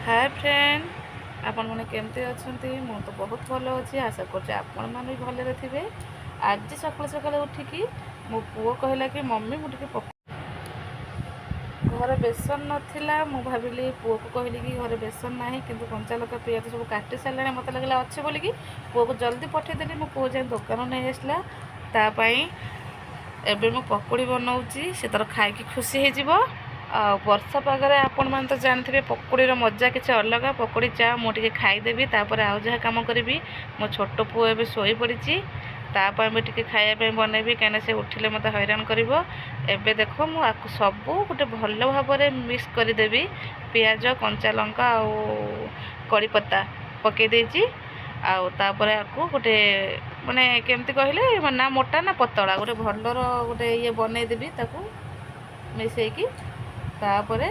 ହାଏ friend, ଆପଣମାନେ କେମିତି ଅଛନ୍ତି? ମୁଁ ତ ବହୁତ ଭଲ ଅଛି। ଆଶା କରୁଛି ଆପଣମାନେ ବି ଭଲରେ ଥିବେ। ଆଜି ସକାଳୁ ସକାଳୁ ଉଠିକି ମୋ ପୁଅ କହିଲା କି ମମି, ମୁଁ ଟିକେ ଘରେ ବେସନ ନଥିଲା। ମୁଁ ଭାବିଲି, ପୁଅକୁ କହିଲି କି ଘରେ ବେସନ ନାହିଁ, କିନ୍ତୁ କଞ୍ଚା ଲଙ୍କା, ପିଆଜ ସବୁ କାଟି ସାରିଲାଣି। ମୋତେ ଲାଗିଲା ଅଛି ବୋଲିକି ପୁଅକୁ ଜଲ୍ଦି ପଠେଇଦେଲି। ମୋ ପୁଅ ଯାଇ ଦୋକାନ ନେଇ ଆସିଲା ତା ପାଇଁ। ଏବେ ମୁଁ ପକୁଡ଼ି ବନଉଛି, ସେ ତାର ଖାଇକି ଖୁସି ହେଇଯିବ। ଆଉ ବର୍ଷା ପାଗରେ ଆପଣମାନେ ତ ଜାଣିଥିବେ, ପକୁଡ଼ିର ମଜା କିଛି ଅଲଗା। ପକୁଡ଼ି ଚା ମୁଁ ଟିକେ ଖାଇଦେବି, ତାପରେ ଆଉ ଯାହା କାମ କରିବି। ମୋ ଛୋଟ ପୁଅ ଏବେ ଶୋଇପଡ଼ିଛି, ତା ପାଇଁ ବି ଟିକେ ଖାଇବା ପାଇଁ ବନେଇବି, କାହିଁକିନା ସେ ଉଠିଲେ ମୋତେ ହଇରାଣ କରିବ। ଏବେ ଦେଖ, ମୁଁ ଆକୁ ସବୁ ଗୋଟେ ଭଲ ଭାବରେ ମିକ୍ସ କରିଦେବି। ପିଆଜ, କଞ୍ଚା ଲଙ୍କା ଆଉ କଡ଼ିପତ୍ତା ପକାଇ ଦେଇଛି। ଆଉ ତାପରେ ଆକୁ ଗୋଟେ ମାନେ କେମିତି କହିଲେ, ନା ମୋଟା ନା ପତଳା, ଗୋଟେ ଭଲର ଗୋଟେ ଇଏ ବନେଇଦେବି ତାକୁ ମିଶେଇକି। ତାପରେ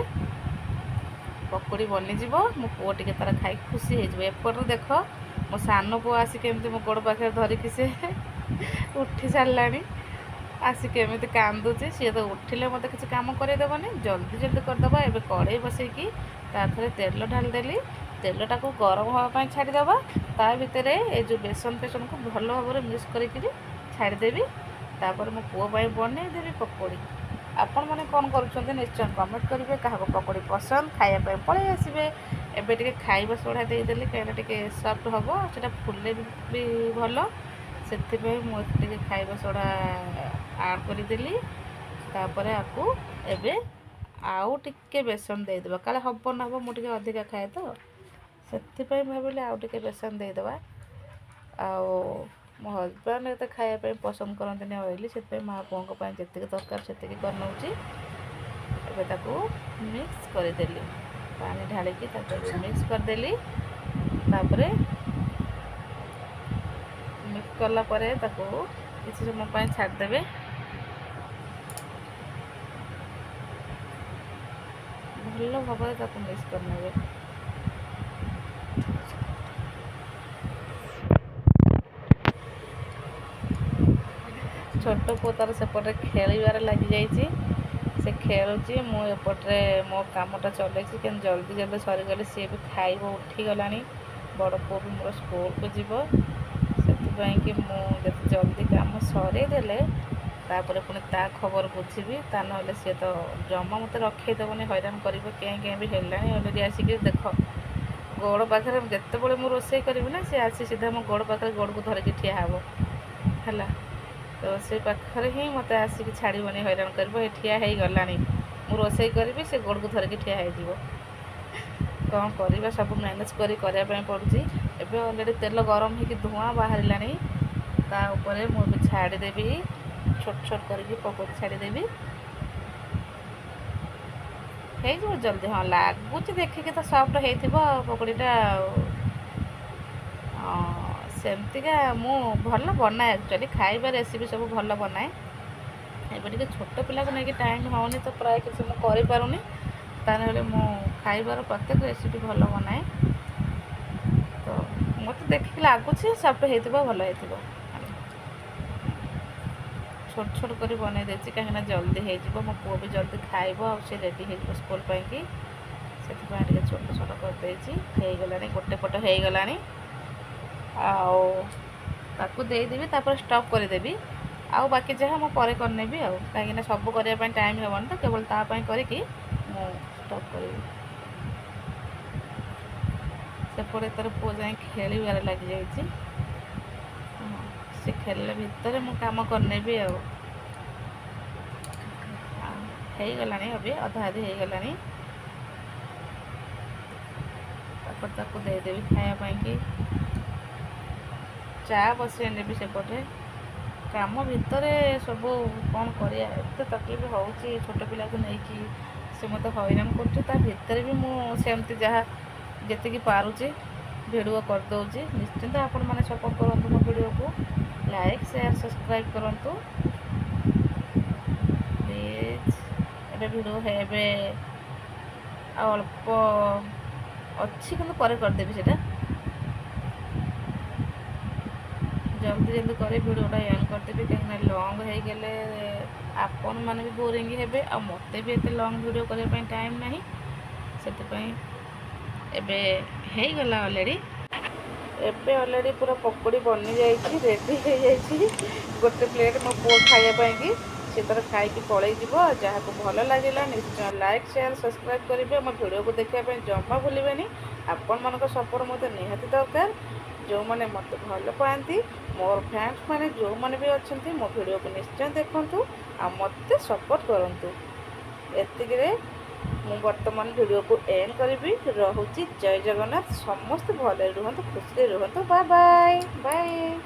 ପକୁଡ଼ି ବନିଯିବ। ମୋ ପୁଅ ଟିକେ ତାର ଖାଇକି ଖୁସି ହେଇଯିବ। ଏପଟରେ ଦେଖ, ମୋ ସାନ ପୁଅ ଆସିକି ଏମିତି ମୋ ଗୋଡ଼ ପାଖରେ ଧରିକି, ସେ ଉଠି ସାରିଲାଣି, ଆସିକି ଏମିତି କାନ୍ଦୁଛି। ସିଏ ତ ଉଠିଲେ ମୋତେ କିଛି କାମ କରେଇଦେବନି। ଜଲ୍ଦି ଜଲ୍ଦି କରିଦେବା। ଏବେ କଡ଼େଇ ବସେଇକି ତା ଦେହରେ ତେଲ ଢାଳିଦେଲି। ତେଲଟାକୁ ଗରମ ହେବା ପାଇଁ ଛାଡ଼ିଦେବା। ତା ଭିତରେ ଏ ଯେଉଁ ବେସନ ଫେସନକୁ ଭଲ ଭାବରେ ମିକ୍ସ କରିକିରି ଛାଡ଼ିଦେବି। ତାପରେ ମୋ ପୁଅ ପାଇଁ ବନେଇଦେବି ପକୋଡ଼ି। ଆପଣମାନେ କ'ଣ କରୁଛନ୍ତି, ନିଶ୍ଚୟ କମେଣ୍ଟ କରିବେ। କାହାକୁ ପକୋଡ଼ି ପସନ୍ଦ, ଖାଇବା ପାଇଁ ପଳେଇ ଆସିବେ। ଏବେ ଟିକେ ଖାଇବା ସୋଢ଼ା ଦେଇଦେଲି, କାହିଁକିନା ଟିକେ ସଫ୍ଟ ହେବ, ସେଇଟା ଫୁଲେ ବି ଭଲ। ସେଥିପାଇଁ ମୁଁ ଟିକେ ଖାଇବା ସୋଢ଼ା ଆଡ଼୍ କରିଦେଲି। ତାପରେ ଆକୁ ଏବେ ଆଉ ଟିକେ ବେସନ ଦେଇଦେବା। କାଳେ ହେବ ନ ହେବ, ମୁଁ ଟିକେ ଅଧିକା ଖାଏ ତ, ସେଥିପାଇଁ ଭାବିଲି ଆଉ ଟିକେ ବେସନ ଦେଇଦେବା। ଆଉ ମୋ ହଜବେଣ୍ଡ ଏତେ ଖାଇବା ପାଇଁ ପସନ୍ଦ କରନ୍ତିନି ଅଏଲି, ସେଥିପାଇଁ ମା ପୁଅଙ୍କ ପାଇଁ ଯେତିକି ଦରକାର ସେତିକି କରିନେଉଛି। ଏବେ ତାକୁ ମିକ୍ସ କରିଦେଲି, ପାଣି ଢାଳିକି ତାକୁ ଏବେ ମିକ୍ସ କରିଦେଲି। ତାପରେ ମିକ୍ସ କଲା ପରେ ତାକୁ କିଛି ସମୟ ପାଇଁ ଛାଡ଼ିଦେବେ। ଭଲ ଭାବରେ ତାକୁ ମିକ୍ସ କରିନେବେ। ଛୋଟ ପୁଅ ତାର ସେପଟେ ଖେଳିବାରେ ଲାଗିଯାଇଛି, ସେ ଖେଳୁଛି। ମୁଁ ଏପଟରେ ମୋ କାମଟା ଚଲେଇଛି, କିନ୍ତୁ ଜଲ୍ଦି ଜଲ୍ଦି ସରିଗଲେ ସିଏ ବି ଖାଇବ, ଉଠିଗଲାଣି। ବଡ଼ ପୁଅ ବି ମୋର ସ୍କୁଲକୁ ଯିବ, ସେଥିପାଇଁ କି ମୁଁ ଯେତେ ଜଲ୍ଦି କାମ ସରେଇଦେଲେ ତାପରେ ପୁଣି ତା ଖବର ବୁଝିବି। ତା ନହେଲେ ସିଏ ତ ଜମା ମୋତେ ରଖେଇଦେବନି, ହଇରାଣ କରିବ। କେଁ କେଁ ବି ହେଲାଣି ଅଲରେଡ଼ି ଆସିକି। ଦେଖ, ଗୋଡ଼ ପାଖରେ ଯେତେବେଳେ ମୁଁ ରୋଷେଇ କରିବି ନା, ସେ ଆସି ସିଧା ମୋ ଗୋଡ଼ ପାଖରେ ଗୋଡ଼କୁ ଧରିକି ଠିଆ ହେବ। ହେଲା ତ, ସେ ପାଖରେ ହିଁ ମୋତେ ଆସିକି ଛାଡ଼ିବନି, ହଇରାଣ କରିବ। ଏ ଠିଆ ହେଇଗଲାଣି। ମୁଁ ରୋଷେଇ କରିବି, ସେ ଗୋଡ଼କୁ ଧରିକି ଠିଆ ହେଇଯିବ। କ'ଣ କରିବା, ସବୁ ମ୍ୟାନେଜ୍ କରି କରିବା ପାଇଁ ପଡ଼ୁଛି। ଏବେ ଅଲରେଡ଼ି ତେଲ ଗରମ ହେଇକି ଧୂଆଁ ବାହାରିଲାଣି। ତା ଉପରେ ମୁଁ ଏବେ ଛାଡ଼ିଦେବି, ଛୋଟ ଛୋଟ କରିକି ପକୋଡ଼ି ଛାଡ଼ିଦେବି। ହେଇଯିବ ଜଲ୍ଦି। ହଁ, ଲାଗୁଛି ଦେଖିକି ତ ସଫ୍ଟ ହେଇଥିବ ପକୋଡ଼ିଟା। ଆଉ ହଁ, ସେମିତିକା ମୁଁ ଭଲ ବନାଏ। ଆକ୍ଚୁଆଲି ଖାଇବା ରେସିପି ସବୁ ଭଲ ବନାଏ। ଏବେ ଟିକେ ଛୋଟ ପିଲାକୁ ନେଇକି ଟାଇମ୍ ହେଉନି ତ ପ୍ରାୟ କିଛି ମୁଁ କରିପାରୁନି। ତା ନହେଲେ ମୁଁ ଖାଇବାର ପ୍ରତ୍ୟେକ ରେସିପି ଭଲ ବନାଏ। ତ ମୋତେ ଦେଖିକି ଲାଗୁଛି ସଫ୍ଟ ହେଇଥିବ, ଭଲ ହେଇଥିବ। ଛୋଟ ଛୋଟ କରି ବନେଇ ଦେଇଛି, କାହିଁକିନା ଜଲ୍ଦି ହେଇଯିବ। ମୋ ପୁଅ ବି ଜଲ୍ଦି ଖାଇବ ଆଉ ସେ ରେଡ଼ି ହେଇଯିବ ସ୍କୁଲ ପାଇଁକି, ସେଥିପାଇଁ ଟିକେ ଛୋଟ ଛୋଟ କରିଦେଇଛି। ହେଇଗଲାଣି, ଗୋଟେ ପଟ ହେଇଗଲାଣି। ଆଉ ତାକୁ ଦେଇଦେବି, ତାପରେ ଷ୍ଟପ୍ କରିଦେବି। ଆଉ ବାକି ଯାହା ମୁଁ ପରେ କରିନେବି ଆଉ, କାହିଁକିନା ସବୁ କରିବା ପାଇଁ ଟାଇମ୍ ହେବନି ତ, କେବଳ ତା ପାଇଁ କରିକି ମୁଁ ଷ୍ଟପ୍ କରିବି। ସେପଟେ ତାର ପୁଅ ଯାଇ ଖେଳିବାରେ ଲାଗିଯାଇଛି। ସେ ଖେଳିଲା ଭିତରେ ମୁଁ କାମ କରିନେବି। ଆଉ ହେଇଗଲାଣି, ଏବେ ଅଧା ଅଧି ହେଇଗଲାଣି। ତାପରେ ତାକୁ ଦେଇଦେବି ଖାଇବା ପାଇଁକି। ଚା ବସେଇ ନେବି ସେପଟେ। କାମ ଭିତରେ ସବୁ କ'ଣ କରିବା, ଏତେ ତକଲିଫ ହେଉଛି ଛୋଟ ପିଲାକୁ ନେଇକି। ସେ ମୋତେ ହଇରାଣ କରୁଛି। ତା ଭିତରେ ବି ମୁଁ ସେମିତି ଯାହା ଯେତିକି ପାରୁଛି ଭିଡ଼ିଓ କରିଦେଉଛି। ନିଶ୍ଚିନ୍ତ ଆପଣମାନେ ସପୋର୍ଟ କରନ୍ତୁ, ମୋ ଭିଡ଼ିଓକୁ ଲାଇକ୍, ସେୟାର, ସବସ୍କ୍ରାଇବ୍ କରନ୍ତୁ ପ୍ଲିଜ୍। ଏବେ ଭିଡ଼ିଓ ଏବେ ଆଉ ଅଳ୍ପ ଅଛି, କିନ୍ତୁ ପରେ କରିଦେବି ସେଇଟା। ଜଲ୍ଦି ଜଲ୍ଦି କରି ଭିଡ଼ିଓଟା ଏଣ୍ଡ କରିଦେବି, କାହିଁକିନା ଲଙ୍ଗ୍ ହେଇଗଲେ ଆପଣମାନେ ବି ବୋରିଂ ହେବେ ଆଉ ମୋତେ ବି ଏତେ ଲଙ୍ଗ୍ ଭିଡ଼ିଓ କରିବା ପାଇଁ ଟାଇମ୍ ନାହିଁ। ସେଥିପାଇଁ ଏବେ ହେଇଗଲା ଅଲରେଡ଼ି। ଏବେ ଅଲରେଡ଼ି ପୁରା ପକୋଡ଼ି ବନିଯାଇଛି, ରେଡ଼ି ହେଇଯାଇଛି। ଗୋଟେ ପ୍ଲେଟ୍ ମୋ ପୁଅ ଖାଇବା ପାଇଁକି, ସେ ତାର ଖାଇକି ପଳେଇଯିବ। ଆଉ ଯାହାକୁ ଭଲ ଲାଗିଲା, ନିଶ୍ଚୟ ଲାଇକ୍, ସେୟାର, ସବସ୍କ୍ରାଇବ୍ କରିବେ। ମୋ ଭିଡ଼ିଓକୁ ଦେଖିବା ପାଇଁ ଜମା ଭୁଲିବେନି। ଆପଣମାନଙ୍କ ସପୋର୍ଟ ମୋତେ ନିହାତି ଦରକାର। ଯେଉଁମାନେ ମୋତେ ଭଲ ପାଆନ୍ତି, ମୋର ଫ୍ୟାନ୍ସ ମାନେ ଯେଉଁମାନେ ବି ଅଛନ୍ତି, ମୋ ଭିଡ଼ିଓକୁ ନିଶ୍ଚୟ ଦେଖନ୍ତୁ ଆଉ ମୋତେ ସପୋର୍ଟ କରନ୍ତୁ। ଏତିକିରେ ମୁଁ ବର୍ତ୍ତମାନ ଭିଡ଼ିଓକୁ ଏଣ୍ଡ କରିବି। ରହୁଛି, ଜୟ ଜଗନ୍ନାଥ। ସମସ୍ତେ ଭଲରେ ରୁହନ୍ତୁ, ଖୁସିରେ ରୁହନ୍ତୁ। Bye bye bye.